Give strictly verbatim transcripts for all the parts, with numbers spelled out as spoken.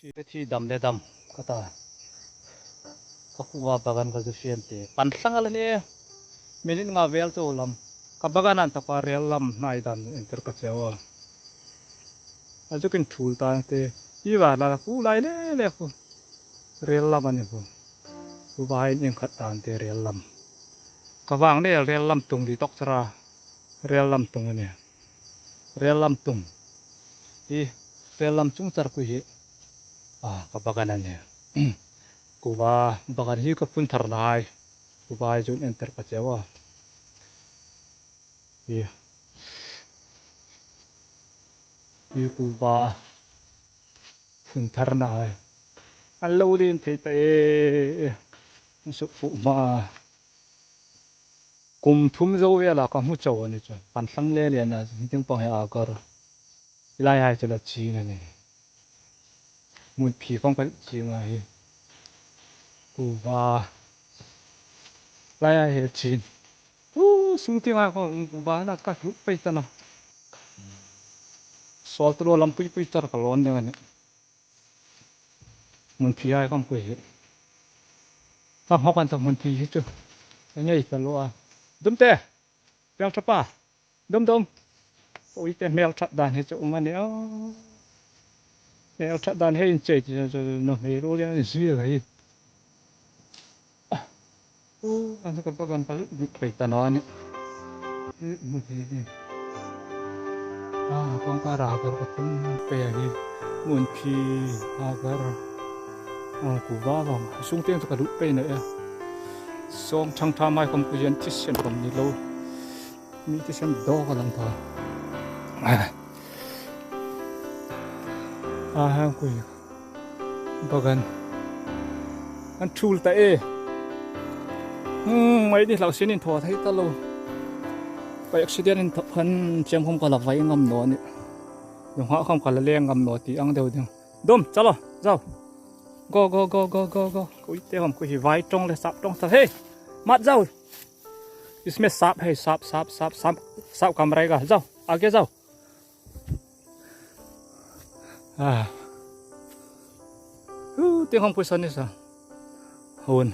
Thi, thi dam le dam ka ta. Ka kuva bagan ka zu fian te. Pan thlang a la ni. Minute nga vel chau lam. Ka bagan an taka rel lam hnai dan enter ka cheu a. A zu kin thul ta te. Hi va la ku lai le le ku. Rel lam a ni ku. Ku va in in khat dan te rel lam. Ka vang ne rel lam tung di tok chara. Rel lam tung a ni. Rel lam tung. Hi rel lam chung char ku hi. A, ka bagan a ni. Kuva bagan hi ka phun thar nai. Kuva zun enter ka cheu a. Hi. Hi kuva phun thar nai. An lo lien thei ta e. An suk fu ma. Kum thum zo vela ka hmu chau a ni chu. Pan thlang le le na, hi ting pang hi a kar. Hi lai hai chu la chin a ni. Hmun phi khom ka chin a hi. Kuva. Lai hai he chin. U, sung ting a khom kuva na ka hlut pei ta na. Sol tu lo lam pui pui char ka lawn ding a ni. Hmun phi hai khom kui hi. Ka hmok an ta hmun phi hi chu. Ka ngei ta lo a. Dum te. Piang thapa. Dum dum. Ui te hmel that dan hi chu um a ni a. Hmel that dan hi in chei chu chu no hmei ro lian zui a hi. U, an ka bagan ka lut pei ta naw a ni. A, kawngka rubber ka tum pei a hi. Hmun phi rubber. A, kuva vang. Sung tieng chu ka lut pei naw e. Song thang tha mai khom ku yen thisen khom ni lo. Mi thisen dawk a lang thaw. A, hang kui. Bagan. An thul ta e. Hmm, mai ni hlau sin in thaw thei ta lo. Ka accident in thaw khan chem khom ka la vai ngam naw ni. Nunghak khom ka la leng ngam naw ti ang deu ding. Dum, chalo, zau. Go, go, go, go, go, go. Kui te khom kui hi vai tong le sap tong ta. Hey, mat zau. Isme sap hai, sap, sap, sap, sap, sap kam raega. Zau, age zau. Ah. Hu, tieng khom pui san ni sa. Hun.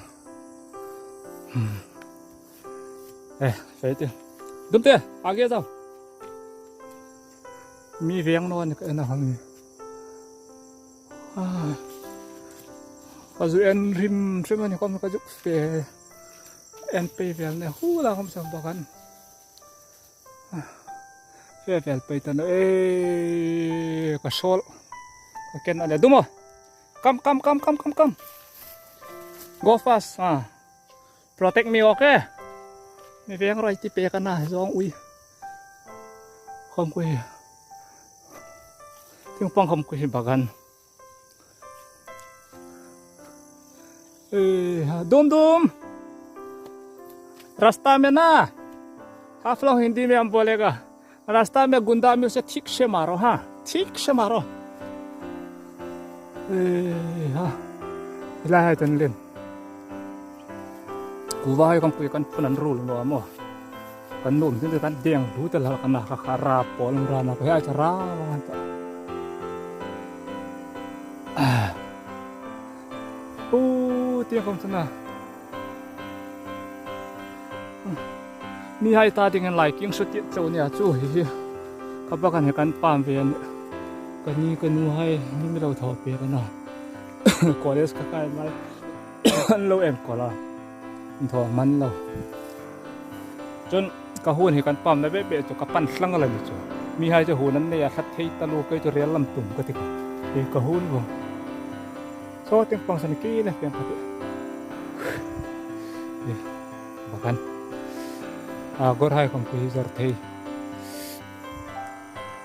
Hmm. Eh, fei te. Dum te, age zau. Mi veng naw ni ka en a hang ni. Ah. Ka zu en rim rim a ni khom ka zu fe. En pei vel ne hu la khom sa bagan. Fe vel pei ta naw e, ka sawl. Ka ken a le dum a. Come, come, come, come, come, come. Go fast. Ah. Protect me, okay? Mi veng roi ti pek a na zong ui. Khom kui. Tieng pang khom kui bagan. ए, हाँ, दुम दुम। रास्ता में ना, हाफलोंग हिंदी में हम बोलेगा, रास्ता में गुंडा मिल से ठीक से मारो, हाँ, ठीक से मारो। ए, हाँ। Hi lai hai ten len. Kuva hai khom kui kan phun an rul naw maw. Kan nuom ding kan deng hlu ta la kan na kha kha ra pawl ra na ko hai cha ra ta. Ah. U, tieng khom chana. Mihai ta dingin lai kieng suti chau nia chu hi hi. Ka bagan hi kan pam ve a nih. Ka ni ka nu hai ni mi lo thaw pek a na. College ka kai lai. An lo enkawl a. An thaw man lo. Chun ka hun hi kan pamna ve ve chu ka pan thlang a la ni chu. Mihai chu hun an nei a, hlat thei ta lo, kei chu rel lam tum ka ti kha. Hi ka hun vong. Saw tieng pang san ki le piang ka ti. Hi. Bagan. A gor hai khom kui zar thei.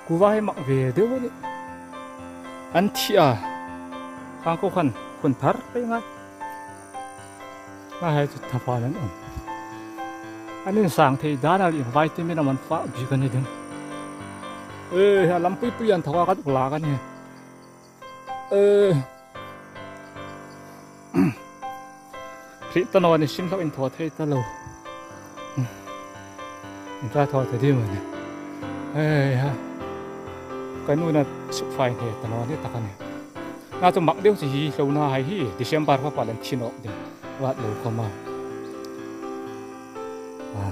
Kuva hai mak ve deu a nih. An thi a. Khang ko khan khun thar pei ngai. Ngai hai chu tha pha nan um. An insang thei dan a li vitamin a man fa bik a ni ding. E, a lam pui pui an thaw a ka duk la ka ni. E. Hriet ta naw ni sin lo in thaw thei ta lo. In ta thaw thei ding a ni. E, ha. Ka nu na suk fai thei ta naw ni ta ka ni. Na chu mak deu chu hi hlona hai hi December kha pal an thi nawk ding. Vat lo khawma. A.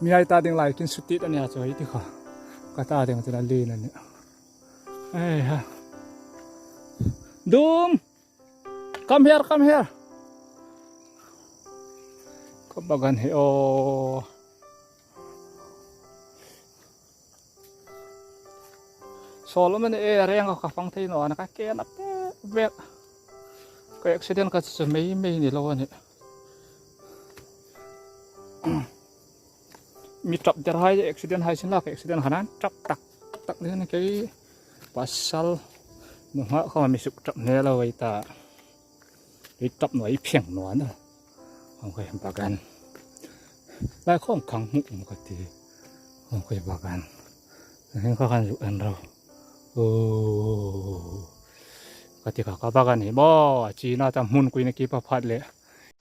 Mi hai ta ding lai kin sutit a nia chu hi ti kha. Ka ta ding chu la lien a nih. Ei ha. Dum! Come here, come here. Ka bagan hi aw. Solomon e reng ka fang thei naw a, ka ke na pe vek. Ka accident ka chu mei mei ni lo a nih. Mi ṭap der hai, accident hai sin la, ka accident khan an ṭap tak tak ni kei pasal. Nunghak khawm mi suk ṭap hne lo ei ta. Ei ṭap naw, ei pheng naw a na. Hong kei bagan. Lai khawm khang hmu um ka ti. Hong kei bagan. Heng ka khan zu an ro. Oh. Ka ti kha ka bagan hi maw, a china ta hmun kuina ki pa phat le.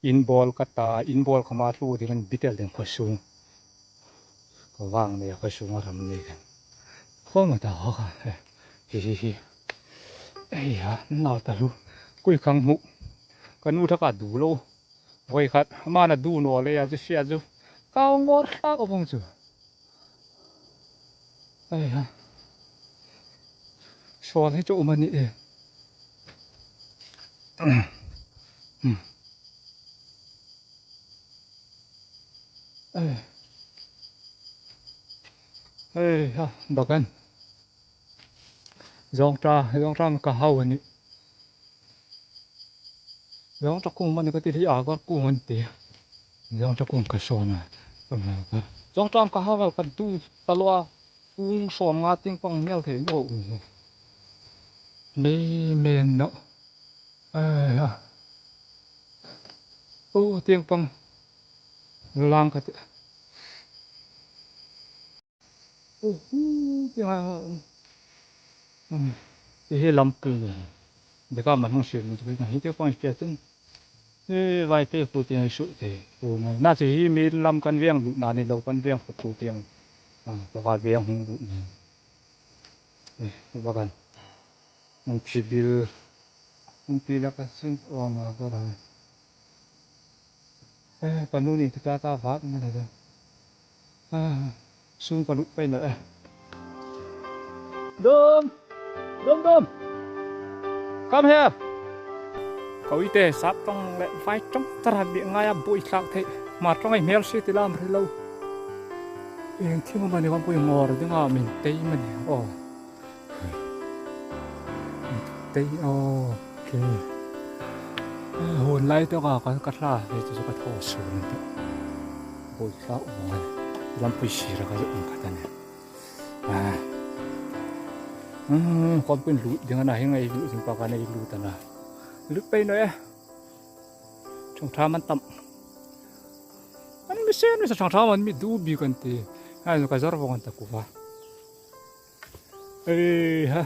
In bawl ka ta, in bawl khawma tlu ding an bitel ding khaw sung. Ka vang nei khaw sung a ram nei kan. Khawma ta haw kha. Hi hi hi. Ei ha, nal ta lu. Kui khang hmu. Ka nu tha ka du lo. Voi khat, ama na du naw le a chu sia chu. Ka ngor hlak a vong chu. Ei ha. Sawl hi chu um a ni e. Hmm. Ei. Ei ha, bagan. Zawngṭa, zawngṭa ka hau a ni. Zawngṭa kung mani ka ti hi a gar kung an ti. Zawngṭa kung ka sawn a. Zawngṭa ka hau ka du ta lo a. Kung sawm nga ting pang mial thei naw u. Mei men naw. Ai ha. U ting pang. Lang ka ti. Uhu, ti ha. Hmm. Ti hi lampui. Deka man hung sir ni tu hi te pang pia tin. Hi vai te pu te su te. Pu na. Na ti hi mi lam kan veng lu na ni lo kan veng pu tu te. Ah, ka va veng hung lu ni. Eh, bagan. Hung phi bil. Hung phi la ka sin o ma ka ra. Eh, ka nu ni ta ta vat na le. Ah, sun ka lut pei na e. Dum! Dum, dum! Come here! Ka ui te sap tong le vai tong tara bi ngai a bui tlak thei. Ma tong ai hmel si ti lam ri lo. Eng thim mani kan pui ngor ding a min tei mani. Oh. Tei, ok. Hun lai te ka, ka, ka hla, hei chu ka thaw sun te. Boi hla u ngai. Lampui sira ka zuk ka ta ne. Ah. Hmm, khawm kun lut ding a na, hi ngai lut ding pa ka nei lut a na. Lut pei naw e. Chawngṭha man tam. An mi sen mi sa chawngṭha man mi du bi kan ti. Ai ka zar vong an ta kuva. Ei ha.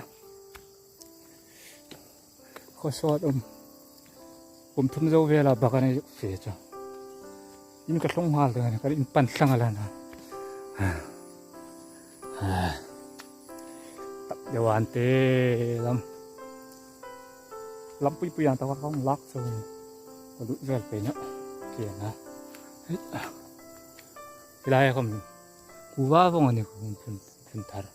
Khaw sawt um. Kum thum zo vela bak a ni fe chu. In ka tlung nghal ding a ni, ka in pan thlang a la na. Tap deu an te lam. Lam pui pui an ta ka kong lak chu. Ka lut vel pe na. Ke na. Hei. Hi lai khawm kuva vong a ni khawm phun, phun thar.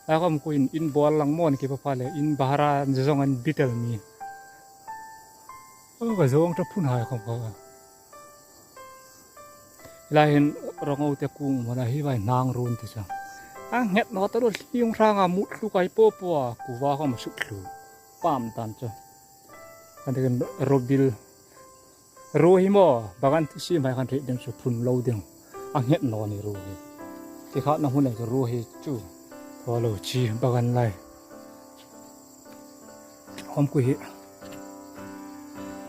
Lai khawm kuva in, in bawl lang maw ni ki pa pha le, in bahara zong an bitel mi. O ka zong ta phun hai khawm ka. Hi lai hin rongo te kung maw na hi vai hnang run te chang. A nghet naw ta lo hliung hrang a mut hlu kai po po a kuva khawm suk hlu. Pam dan chu. Kan te kan robil. Ro hi maw, bagan ti si mai khan ri ding chu phun lo ding. A nghet naw ni ro hi. Ti kha na hun chu ro hi chu. Ro lo chi bagan lai. Khawm kui hi.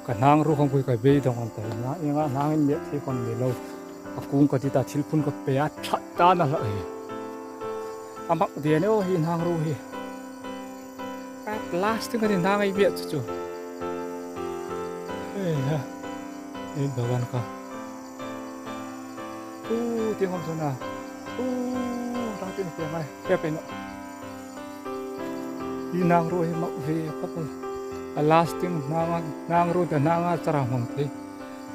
Ka hnang ro khawm kui ka bei dong an ta hi na. Inga hnang in miat thei khawm ni lo. A kung ka ti ta thil phun ka pe a that ta na hla hi. A mak dia ne o hi hnang ro hi. At last, tingkha ni hnang ei viet chu chu. Ei ha. Ei bagan ka. U, ting hom chu na. U, tang tin pe mai. Pe pe no. Hi nang ro hi mak ve ka pal. A lasting nang, nang ro ta nang a chara hmang thei.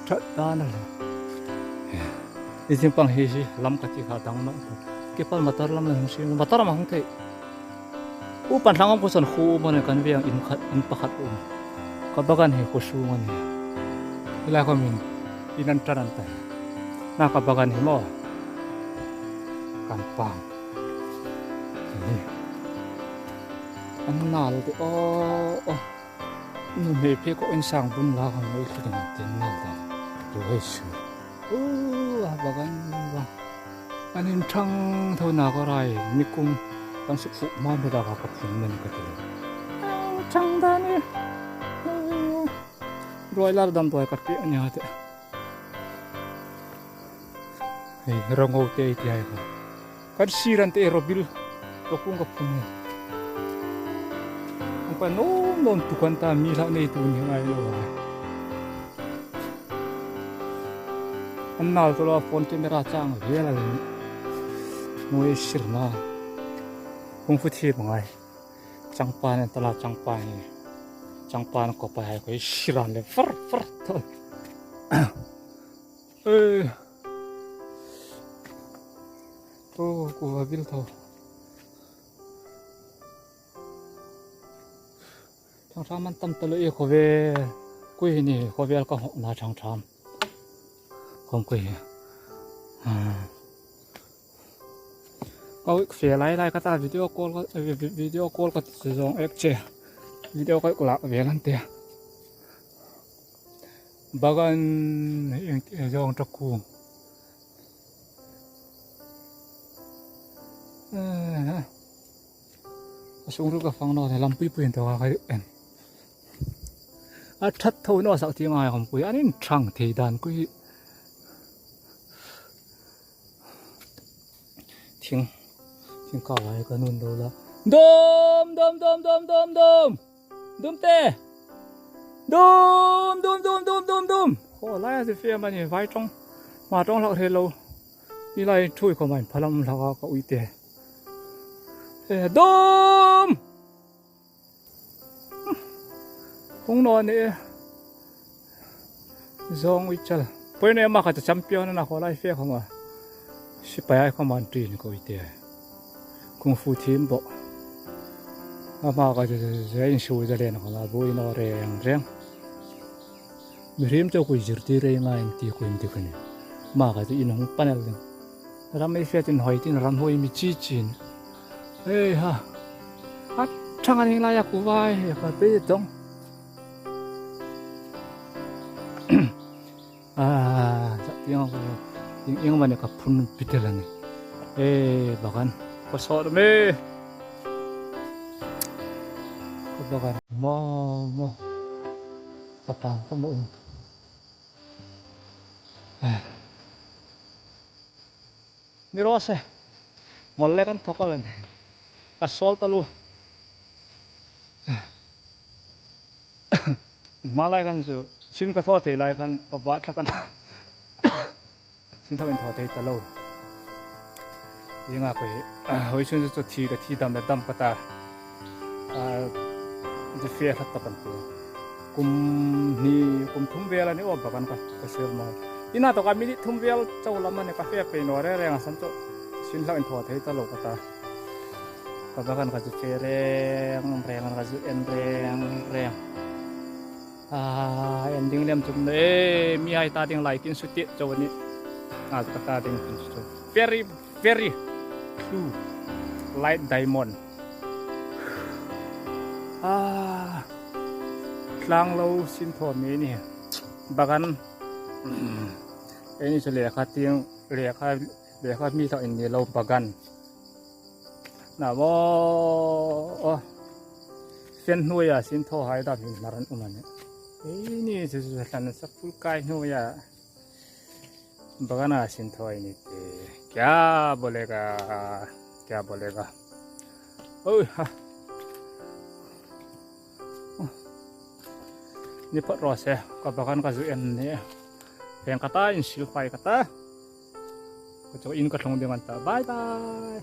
That dan a la. I zing pang hi hi lam ka ti kha dang ma. Ke pal motor lam la hung si, motor ma hung thei. U pan thlang am ko san khu mo ne kan ve ang in khat, in pakhat um. Ka bagan hi ko su mo ne. Ila ko min in an tan an ta. Na ka bagan hi mo. Kan pang. Hi. An nal de o, o. Nu hmei phe ko in sang bun la kan lo thla kan tin nal da. Tu hei su. U, a bagan ba. An in thang tho na ko rai. Ni kum kan suk suk ma me da ka ka phun men ka ti. An thang da ni. U. Roi lar dam doi ka ti ania te. Hei, rongo te ti ai ko. Kan siran te robil. Ko kung ka phun. Ang pa nom nom tu kan ta mi la nei tu ni ngai lo. An nal to lo phone camera chang vel a ni. Mo e sir na. Kung fu thi ngai. Changpan an tala changpan ni. Changpan ko pa hai ko siran le far far to. Eh. Oh, ko va bil to. Thang tham an tam talo e khawvel. Kui ni khawvel ka hawk na thang tham. Khom kui. Ah. Ka hawk fe lai lai ka ta video call ka, vi-, vi-, video call ka ti zong ek che. Video ka hawk lak vel an te. Bagan eng ti zong ta ku. Eh. A sung ru ka fang naw te lam pui pui an tawk a ka en. A that tho naw sak ti ngai khom kui an in thang thei dan kui. Thing. Thing ka lai ka nun do la. Dum, dum, dum, dum, dum, dum. Dum te. Dum, dum, dum, dum, dum, dum. Ho, lai a si fe mani, vai tong. Ma tong lak he lo. Ni lai thui ko mai, phalam lak a ka ui te. Eh, dum! Hung naw ni. Zong ui chal. Poi ne ma ka ta champion na ho lai fe khoma. Sipai ai khoma an trin ko ite. Kung fu thim bo. Ama ka ta, ta, ta, in su ta len khoma bu in o reng reng. Mihrim chau kui zir ti rei ngai ti kuin ti kuin. Ma ka ta in hung panel ding. Ram ei fe tin hoi tin ram hoi mi chi chin. Ei ha. A thang an hing lai a ku vai ka pe tong. Ah, sa tiang ko. Ing, ing mani ka phun pitel ani. Eh, bagan. Ko sor me. Ko bagan. Mo, mo. Ka pang ka mo. Ah. Ni ro se. Mol le kan thok a len. Ka sol ta lu. Hma lai kan zu. Sin ka thaw thei lai kan. Ka bat la kan. Sin thaw in thaw thei ta lo. Inga ko hi. Ah, hoi sun zu thi ka thi dam le dam ka ta. Ah, zu fe khat ta kan tu. Kum hni, kum thum vel ani o bagan ka, ka sir ma. Ina to ka minute thum vel chau lam ani ka fe pe naw re reng a san chu. Sin hlau in thaw thei ta lo ka ta. Ka bagan ka zu fe reng reng, ka zu en reng reng. Ah, en ding lem chum le, mi hai ta ding lai kin su ti chau ani. A ka ta ding kin su chau. Very, very true. Light diamond. Ah, tlang lo sin thaw mi ni. Bagan. Ei ni chu lekha tieng, lekha, lekha mi thaw in ni lo bagan. Na bo, oh. Fen hnuoia sin thaw hai dam hin hnar an um ani. Ei ni chu chu hlan sa phul kai hnuoia. Bagan a sin thaw ei ni te. Kya bolega? Kya bolega? Oh, ha. Ni phawt raw se, ka bagan ka zu en ni. Heng ka ta, in sil fai ka ta. Ka chu in ka thlung ding an ta. Bye bye.